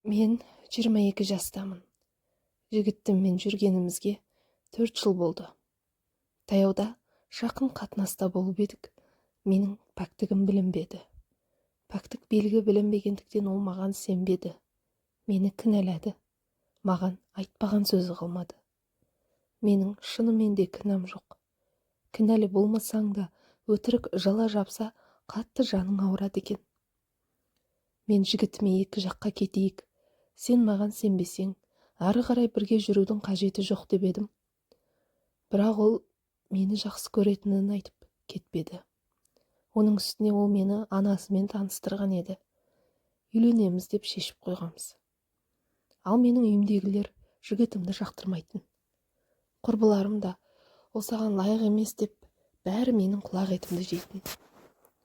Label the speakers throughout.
Speaker 1: Мен 22 жастамын. Жігітіммен жүргенімізге 4 жыл болды. Таяуда жақын қатынаста болып едік, менің пәктігім білінбеді. Пәктік белгі білінбегендіктен ол маған сенбеді. Мені кінәлады. Маған айтпаған сөзі қалмады. Менің шынымен де кінәм жоқ. Кінәлі болмасаң да өтірік жала жапса, қатты жаның ауырады екен. Мен жігітіме екі жаққа кетейік, сен маған сенбесең, ары қарай бірге жүрудің қажеті жоқ деп едім. Бірақ ол мені жақсы көретінін айтып кетпеді. Оның үстіне ол мені анасымен таныстырған еді. Үйленеміз деп шешіп қойғанбыз. Ал менің үйімдегілер жігітімді жақтырмайтын. Құрбыларым да ол саған лайық емес деп бәрі менің құлақ етімді жейтін.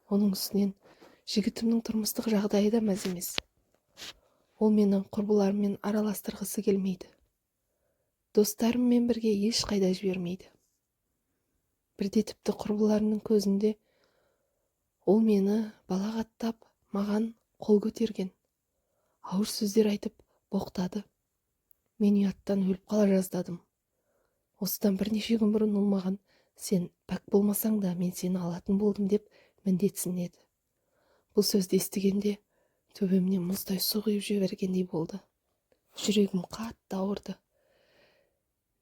Speaker 1: Оның үстінен жігітімнің тұрмыстық жағдайы да мәз емес. Ол мені құрбыларыммен араластырғысы келмейді. Достарыммен бірге ешқайда жібермейді. Бірде тіпті құрбыларының көзінде ол мені балағаттап, маған қол көтерген. Ауыр сөздер айтып боқтады. Мен ұяттан өліп қала жаздадым. Осыдан бірнеше күн бұрын ол маған сен пәк болмасаң да мен сені алатын болдым деп міндетсінеді. Бұл сөзді естігенде төбемнен мұздай су құйып жібергендей болды. Жүрегім қатты ауырды.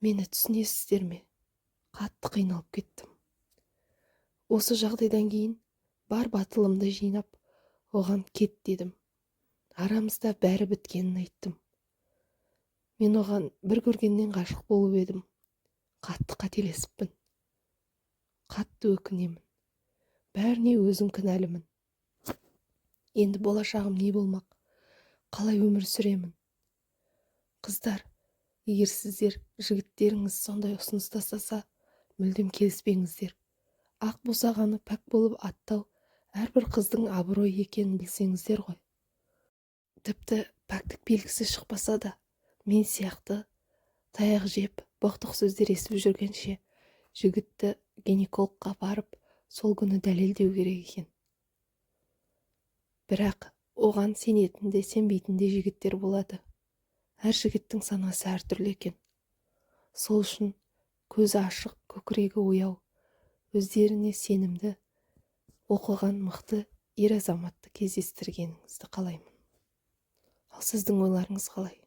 Speaker 1: Мені түсінесіздер ме? Қатты қиналып кеттім. Осы жағдайдан кейін бар батылымды жинап, оған кет дедім. Арамызда бәрі біткенін айттым. Мен оған бір көргеннен ғашық болып едім. Қатты қателесіппін. Қатты өкінемін. Бәріне өзім кінәлімін. Енді болашағым не болмақ? Қалай өмір сүремін? Қыздар, егер сіздер жігіттеріңіз сондай ұсыныс тастаса, мүлдем келіспеңіздер. Ақ босағаны пәк болып аттау әрбір қыздың абыройы екенін білсеңіздер ғой. Тіпті пәктік белгісі шықпаса да, мен сияқты таяқ жеп, боқтық сөздер естіп жүргенше, жігітті гинекологқа барып, сол күні дәлелдеу керек екен. Бірақ оған сенетін де, сенбейтін де жігіттер болады. Әр жігіттің санасы әртүрлі екен. Сол үшін көзі ашық, көкірегі ояу, өздеріне сенімді, оқыған мықты ер азаматты кездестіргеніңізді қалаймын. Ал сіздің ойларыңыз қалай?